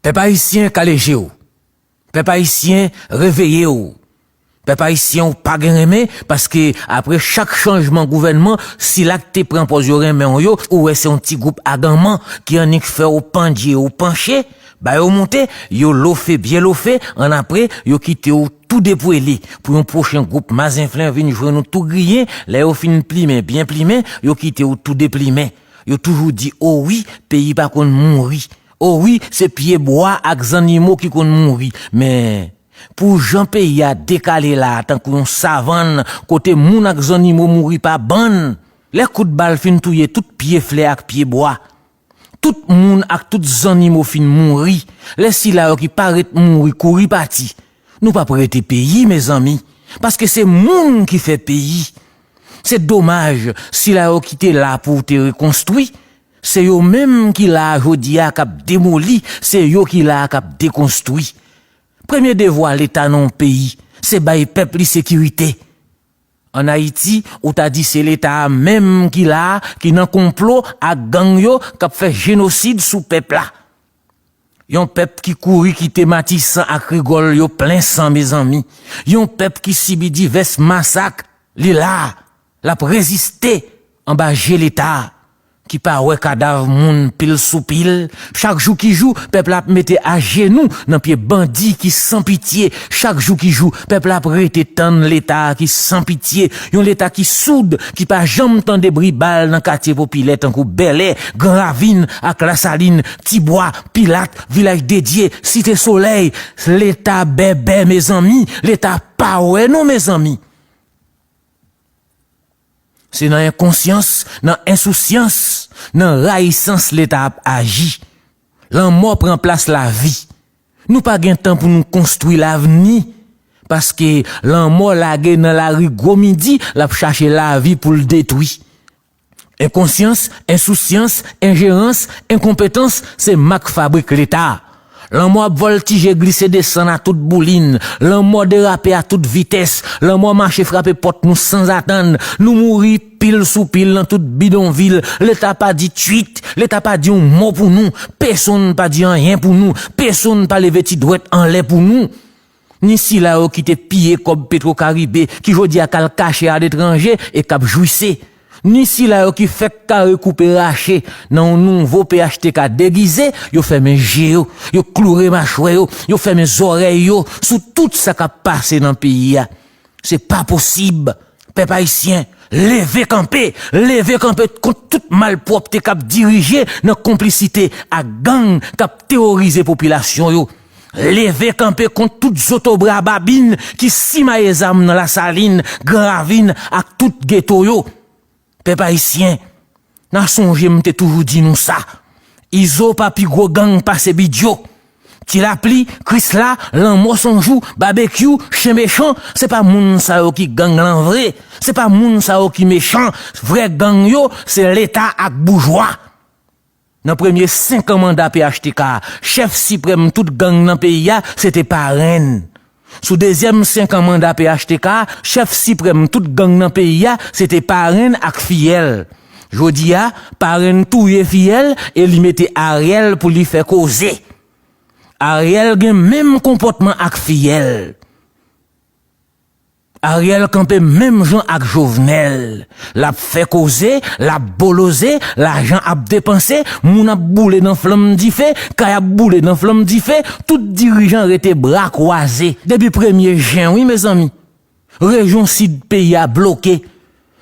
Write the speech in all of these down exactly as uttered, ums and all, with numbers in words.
Pèp ayisyen, kale je w. Pèp ayisyen, reveye w. Pèp ayisyen, ou pa gen renmen, paske apre chak chanjman gouvènman, sila k te pran pòz yo renmen w yo, ou wè se yon ti gwoup aganman ki annik fè w pandye, ou panche, ba yo moute, yo lofe, byen lofe, annapre, yo kite w tou depwele pou yon pwochen gwoup mazenflen vin jwenn ou tou griyen, lè yo fin plimen, byen plimen, yo kite w tou deplimen. Yo toujou di, o wi, peyi pa konn mouri. O wi, se pye bwa ak zannimo ki konn mouri. Men, pou jan peyi a dekale la a, tankou yon savann, kote moun ak zannimo mouri pa bann, lè kout bal fin touye tout pye flè ak pye bwa, tout moun ak tout zannimo fin mouri, lè sila yo ki pa ret mouri kouri pati, nou p ap rete peyi, mezanmi, paske se moun ki fè peyi. Se domaj, sila yo ki te la pou te rekonstwi, se yo menm ki la a jodi a k ap demoli, se yo ki la a k ap dekonstwi. Premye devwa Leta nan yon peyi, se bay pèp li sekirite. Ann Ayiti, ou ta di se Leta a menm ki la a, ki nan konplo ak gang yo, k ap fè jenosid sou pèp la. Yon pèp ki kouri kite Matisan ak Rigòl yo plen san, mezanmi. Yon pèp ki sibi divès masak, li la, l ap reziste anba je Leta a, ki pa wè kadav moun pil sou pil. Chak jou ki jou, pèp la ap mete ajenou nan pye bandi ki san pitye. Chak jou ki jou, pèp la ap rete tann Leta a ki san pitye. Yon Leta ki soud, ki pa janm tande bri bal nan katye popilè tankou Bèlè, Gran Ravin ak Lasalin, Tibwa, Pilat, Vilaj de Dye, Site Solèy. Leta bèbè, mezanmi. Leta pa wè non, mezanmi. Se nan enkonsyans, nan ensousyans, nan rayisans Leta ap aji. Lanmò pran plas lavi. Nou pa gen tan pou nou konstwi lavni, paske lanmò lage nan lari gwo midi, l ap chache lavi pou l detwi. Enkonsyans, ensousyans, enjerans, enkonpetans, se mak fabrik Leta. Lanmò ap vòltije, glise, desann a tout boulin. Lanmò derape a tout vitès. Lanmò mache frape pòt nou sanzatann. Nou mouri pil sou pil nan tout bidonvil. Leta pa di tchuit. Leta pa di yon mo pou nou. Pesonn pa di anyen pou nou. Pesonn pa leve ti dwèt anlè pou nou. Ni sila yo ki te piye kòb Petwokaribe, ki jodi a k al kache aletranje e k ap jwise. Ni sila yo ki fèk kare koupe rache nan yon nouvo P H T K degize, yo fèmen je yo, yo kloure machwè yo, yo fèmen zòrèy yo sou tout sa k ap pase nan peyi a. Se pa posib. Pèp ayisyen, leve kanpe, leve kanpe kont tout malpwòpte k ap dirije nan konplisite ak gang k ap teworize popilasyon yo. Leve kanpe kont tout zotobra babin ki simaye zam nan Lasalin, Gran Ravin ak tout geto yo. Pèp ayisyen, n a sonje m te toujou di nou sa. Izo pa pi gwo gang pase Bidyo. Ti Lapli, Krisla, Lanmò Sonjou, Babekyou, Chen Mechan, se pa moun sa yo ki gang lan vre. Se pa moun sa yo ki mechan. Vrè gang yo, se Leta ak boujwa. Nan premye senk an manda P H T K, chèf siprèm tout gang nan peyi a, se te parenn. Sou dezyèm senk an manda P H T K, chèf siprèm tout gang nan peyi a, se te parenn ak fiyèl. Jodi a, parenn touye fiyèl e li mete Ariel pou li fè koze. Ariel gen menm konpòtman ak fiyèl. Ariel kanpe menm jan ak Jovenel. L ap fè koze, l ap boloze, lajan ap depanse, moun ap boule nan flanm dife, kay ap boule nan flanm dife, tout dirijan rete bra kwaze. Depi premye jen, wi, mezanmi, rejyon sid peyi a bloke.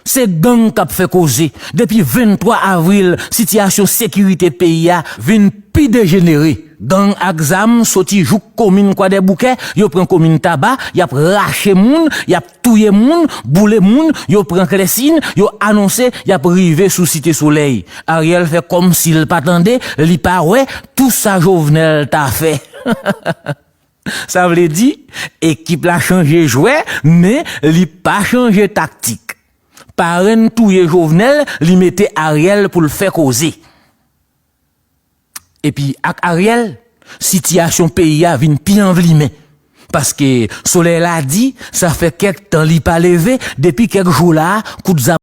Se gang k ap fè koze. Depi venntwa avril, sitiyasyon sekirite peyi a vin pi dejenere. Gang ak zam soti jouk komin Kwadèboukè, yo pran komin Taba, y ap rache moun, y ap touye moun, boule moun, yo pran klèsin, yo anonse y ap rive sou Site Solèy. Ariel fè kòmsi l pa tande, li pa wè, tou sa Jovenel ta fè. Sa vle di, ekip la chanje jwè, men li pa chanje taktik. Parenn touye Jovenel, li mete Ariel pou l fè koze. Epi ak Ariel, sitiyasyon peyi a vin pi anvlimen. Paske solèy la di, sa fè kèk tan li pa leve, depi kèk jou la, kout zam